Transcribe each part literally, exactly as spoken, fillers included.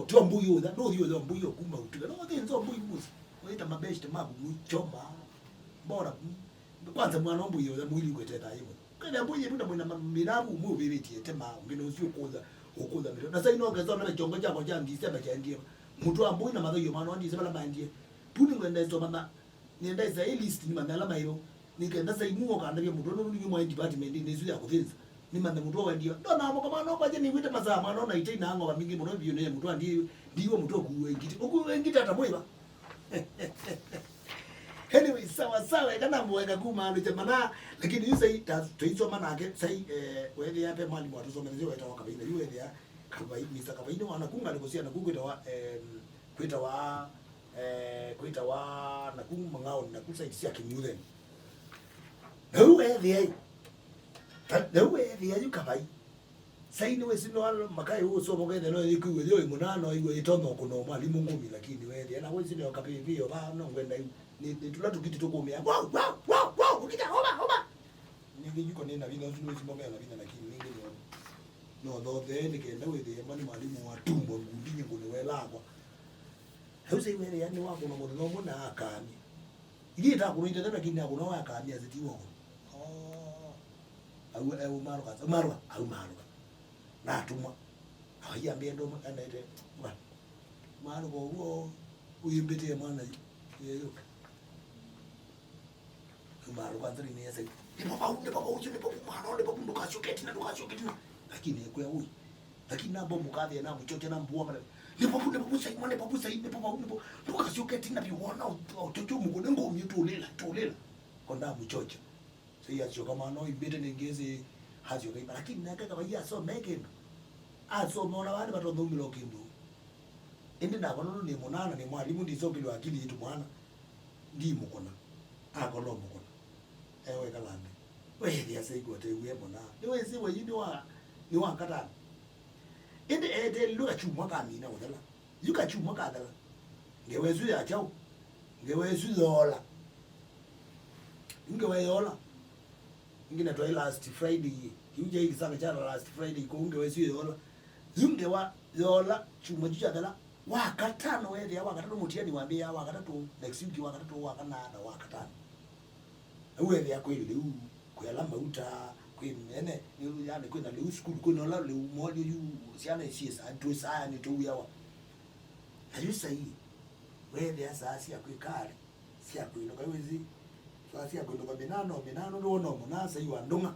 Tio mbui ũtha, no thiĩ ũtha mbui ũkuma ũtuka. No thiĩ nzo mbui mũsi. Wĩta mabeshte maku mũichoma. Bora. Kwanza mwana mbui ũtha mwili kweteta yĩmwe. Kana mbui yĩmwe na mwina minabu mu viviti tema ngino ũcio kũtha, ũkũtha mĩtwe. Na sai no ngezo na chongo chako cha ndise na chandie. Mtu ambui na mathayo mwana ndise bala mandie. Puni ngwenda soma na nenda isa list ni mandala mayo. Nikenda sai muo kana bia mtu no ni mwa department ni isu ya kuthinza. Ni manda mtu wa ndio. Ndo na mo kama no kwa je ni wite masaa mwana na ite na ngo mingi muno bio ne mtu andi ndiwo mtu ku wengiti. Uku wengiti hata mwiba. Anyway, sawa sawa, kana mweka kuma ndo jamana, lakini yu sai ta tuisoma nake sai eh wethi ya pe mwalimu atusomethie weta wa kabaina yu wethi ya kabai misa kabaina wana kunga ni kusia na kukwita wa em kwĩtawa eh, kwĩtawa naku mang'aoni naku saiti sya kĩnyutheni. Na yu weethĩa yu na yu weethĩa yu kavai sai nĩwĩsĩ no makaĩ ũsoma ũkethĩa no yĩkwĩw'e yo ĩmũnaa no iw'e ĩtonya ũkũna mwalimũ ngũmi lakini weethĩa na wĩsĩ nĩo kavĩvĩo vaa no ngwenda yu nĩ nĩ tũla tũkiti tũkũmĩa wow wow wow wow ũkita homa homa. Ningĩ yuko nĩ na vinya ũsu nĩwĩsĩ mbomea na vinya lakini ningĩ nĩ no thothe nĩ kenda wĩthĩe mani mwalimũ wa tumbo ngundi nyingũ nĩwelakwa. Yu saiwelea nĩ wakũna mũthenya ũmwe na akamya. Ili ĩtakũna itete lakini akũna wa akamya zitiwa kũna. Oh. Au eu maruka, maruka, au maruka. Na atumwa. Awaiambia ndo anaite. Ba. Maruka uo uyimbite mwana yu. Yeyo. Maruka nzari ni yesa. Ndipo bau, ndipo bau, ndipo mwana, ndipo ndukasioketi na ndukasioketi na. Lakini kwa huyu. Lakini na bombo kadhi na mchoche na mbuwa mara. Ni papu ni papu sai mwana papu sai ni papu ni papu. Nduka sio keti na biwona uchocho muko ngo mi tulela tulela. Konda mchocho. Sai asio kama no imbete nengeze asio kama lakini na kaka ya so mekendo. Aso mona wale bato no milo kindo. Ende na kono ni munana ni mwalimu ndi so kilo akili itu mwana. Ndi mukona. Akolo mukona. Ewe kalande. Weethĩa saiku ũtewie mũna. Nĩwĩsĩ wei nĩ wa nĩ wa katano. Ĩndĩ eeteelilwe kakyumwa kamina ũthela. Yu kakyumwa kathela. Ngewa ĩsu ya kyaũ? Ngewa ĩsu yoola. Yu ngewa yoola. Ĩngĩ na twaĩ last Friday. Kĩu kyaĩ kĩsana kya last Friday kũu ngewa ĩsu yoola. Yu ngewa yoola kyumwa kyu kyathela. Wakatano weethĩa wakatano mũtiani wambĩĩa wakatatũ next week wakatatũ wakana na wakatano. Au ethĩa kwĩ lĩu, kwĩ ala mauta, kwĩ mene, yani kwĩ na lĩu sukulu, kwĩ na ũla lĩu molyo yu syana isyĩsaa, twĩsaa yani tũwĩawa. Na yu sai, weethĩa saa sya kwĩka arĩ, sya kwĩnũka, wĩsĩ, saa sya kwĩnũka mĩnano, mĩnano nĩwona mũna sai wa ndũng'a,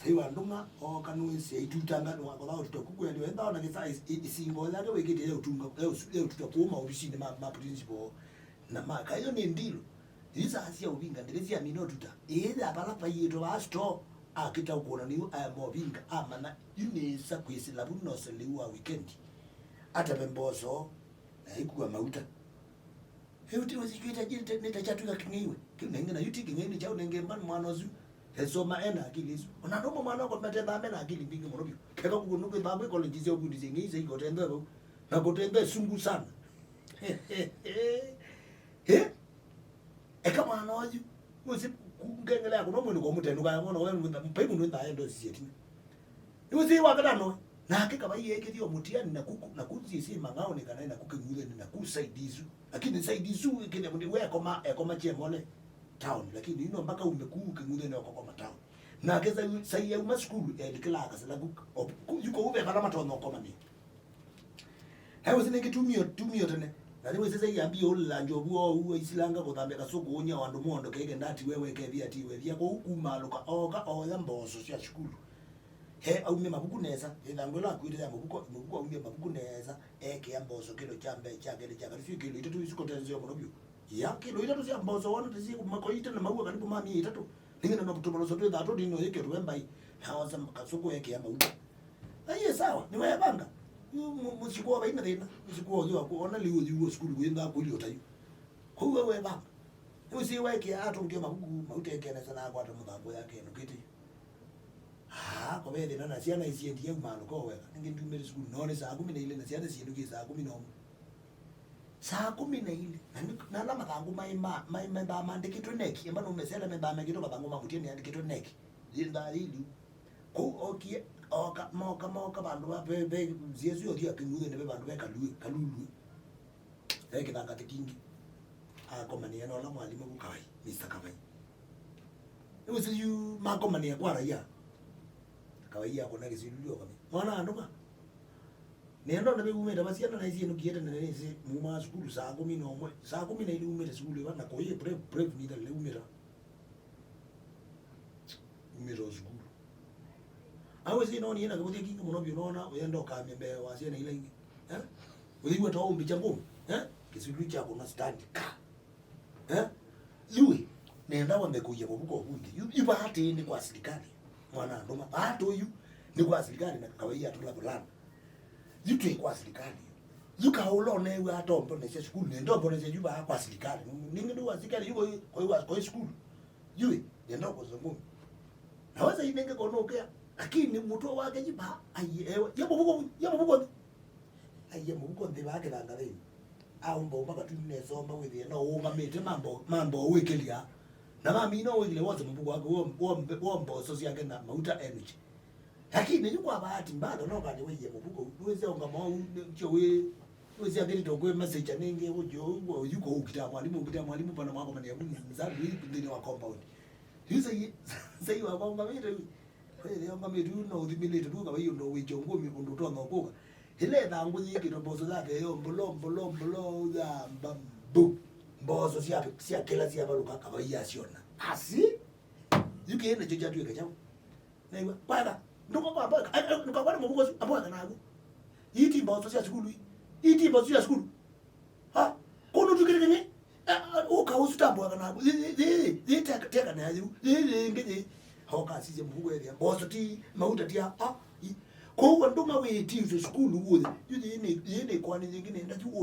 sai wa ndũng'a, ooka nũĩsĩ aitutanga, nĩwakotha ũtuta kuku, yani wenda ona kĩsaa ĩsingo yake wĩkĩte ya ũtunga, ya ũtuta kũu maovisinĩ ma, ma principal, na makayo nĩ ndilo. Yu saa sya ũvinga ndĩlĩ syamina ũtuta. Ĩĩ ya vala vaiĩtwe vaa store, akĩta ũkũna nĩu aya movinga, amanya yu nĩĩsa kwĩsĩla vu nose lĩu wa wikendi. Atave mboso, na aikua mauta. Ĩu ti ũsikwĩte nĩ ta kyatwĩka kĩng'eiwe. Kĩu nenge na yu ti kĩng'ei nĩ kyaũ nenge mba mwana ũsu. Esoma ena akili isu. Ona ndomo mwana wako matethaa mena akili mbingĩ mũno vyũ. Keka kuku nũkwĩthaa kwĩ college sya ũvundi syingĩ isa ikotendwe vau. Na kotendwe sungu sana. Eh? Eka mwana oyu, ũsi ngengele yako no mwene kwa mutenu kaya mwana wewe mutha pai mundu nda endo sisi etina. Ni ũsi wa katano. Na hakika bai yekithio mutiani na kuku na kunzi si mangao ni kana na kuke ngure ni na ku side isu. Lakini side isu kile mundu we koma e koma chemole town lakini ino mpaka ume ku ke ngure ni okoma town. Na kesa sai ya uma school e kila akasala ku yuko ube bala matono koma ni. He wĩsĩ nĩ kĩtumio tumio tene. Na nĩ wĩsĩ sei ambie ũlĩla njovu oou aisilanga kũthambya kasũkũ ũnya o andũ mondo keke ndati wewe kethia ti wethia kũu kumaalũka ooka ooya mboso sya sukulu. He aumye mavuku nesa, ĩthangũ ĩla akuĩte ya mũvuko, mũvuko aumye mavuku nesa, ekĩa mboso kĩlo kya mbee kya kelĩ kya katũ syĩ kĩlo itatũ isu kotenzeo mũno vyũ. Ya kĩlo itatũ sya mboso wona tĩsyĩ kũmakoite na maua karibu ma mia itatũ. Nĩngĩ na tũmaloso twĩ thatũ nino yĩkĩtwe mbai, na osa kasũkũ ekĩa mauta. Aiye sawa, nĩweevanga. Yu mu- mũsyĩ kwoo vai na thĩna. Mũsyĩ kwoo yu aku ona lĩu ũthiuo sukulu kwĩngaa kũlio ta yu. Kwoou we weevanga. Nĩwĩsĩ waekea atũngĩe mavuku mautekenesa na akwata mũthangũ yake ĩnũkĩte yu. Aa, kove thĩna na syana isiendie umaalũka o weka. Nĩngĩ ndiumĩte sukulu none saa kũmi na ilĩ na syana siendũkie saa kũmi na ũmwe. Saa kũmi na ilĩ na nĩ- na ala mathangũ maĩ ma- maĩ membaa mandĩkĩtwe neki emba nũmesele membaa mekĩtwe mathangũ ma mũtiani andĩkĩtwe neki. Yĩndaa yĩliu. Kũu okie Oka, moka, moka vandũ va, ve, ve, nzĩa ĩsu yothi ya Kĩng'uthĩnĩ ve vandũ ve Kalue, Kalulue. Ve kĩthanga kĩtingi. Akomanĩa na ũla mwalimũ vu Kawai, Mister Kawai. Nĩwĩsĩ yu makomanĩa kwa raia. Kawai akona kĩsilulu okamĩ. Mwana andũ ma. Nĩenda ona ve umĩte va syana na isienũkie tene na nĩsĩ mumaa sukulu saa kũmi na ũmwe. Saa kũmi na ilĩ umĩte sukulu ĩva na kũyĩ brave, brave nithalile umĩta. Umĩte o sukulu. Awĩsĩ no niĩ na kĩvũthya kingĩ mũno vyũ nona ũyenda ũkamya mbee wa syana ila ingĩ. Eh? Ũyĩw'a ta ũmbĩkya ngũmĩ. Eh? Kĩsilulu kyakũna stand ka. Eh? Yui, nenda wambe kũia mũvuko ũvungi. Yu, yu vaatĩĩ nĩ kwa silikalĩ. Mwana andũma. Vaatũ yu nĩ kwa silikalĩ na Kawai atũla vulana. Yu twĩ kwa silikalĩ. Yu kaũla ũneew'a atombonesya sukulu, nenda ũmbonesya yu vaa kwa silikalĩ. Ningĩ nĩ kwa silikalĩ, yu koi, koi, koi sukulu. Yui, nenda ũkosa ngũmĩ. Na wasa inenge kono ũkea. Lakini mũtwe wake yu vaa, aiye, ewa. Ya mũvuko, ya mũvuko. Aiye mũvuko nthĩ vaa kĩthanga thĩnĩ. Aũmba ũmba katuni nesomba wĩthĩe no ũũngamĩte mambo, mambo wĩkĩlya. Na mamina wĩkĩle wose mũvuko wake, wom-, wombe, womboso syake na mauta energy. Lakini yu kwa bahati mbaya no kani wĩie mũvuko, nĩwĩsĩ ũngama ũu, nĩkyo wĩ, nĩwĩsĩ akĩlĩte kwĩ message nĩngĩ, ũjo, ũyu ko ũkita mwalimũ, ũkita mwalimũ pana mwakomania kuni nzandu hii nthĩnĩ wa compound. Yu sai, sai wa kwamba mĩte yu. Kwĩthĩa ũngamĩte yu no ũthimĩlĩte tu Kawai ũndũ wĩkyo ngũmĩ ũndũ ũtonya ũkũka. Ĩla ĩthangũ yĩkĩtwe mboso yake yo mbolo, mbolo, mbolo, yamba mbu. Mboso sya, sya kĩla syavalũka Kawai asyona. Asi? Yu kĩĩ nakyo kyatw'ĩka kyaũ? Naiwa, bwana, ndũka kwa mboka, ndũkakwana mũvuko ũsu, amboka naguo. Ii ti mboso sya sukulu ii. Ii ti mboso sya sukulu. Ha? Kũndũ twĩkĩte kĩng'ĩ? Ũka ũsu tambũaga naku. Yĩ, yĩ, yĩ, yĩ, teka, teka na yĩu. Yĩ, yĩ, ĩngĩ yĩ. Oka asisye mũvuko ethĩa. Mboso ti, mauta ti a, a, i. Kwoou andũ mawĩĩtĩtwe sukulu wothe. Yu yĩ nĩ, yĩ nĩ kwani yĩngĩ nenda yu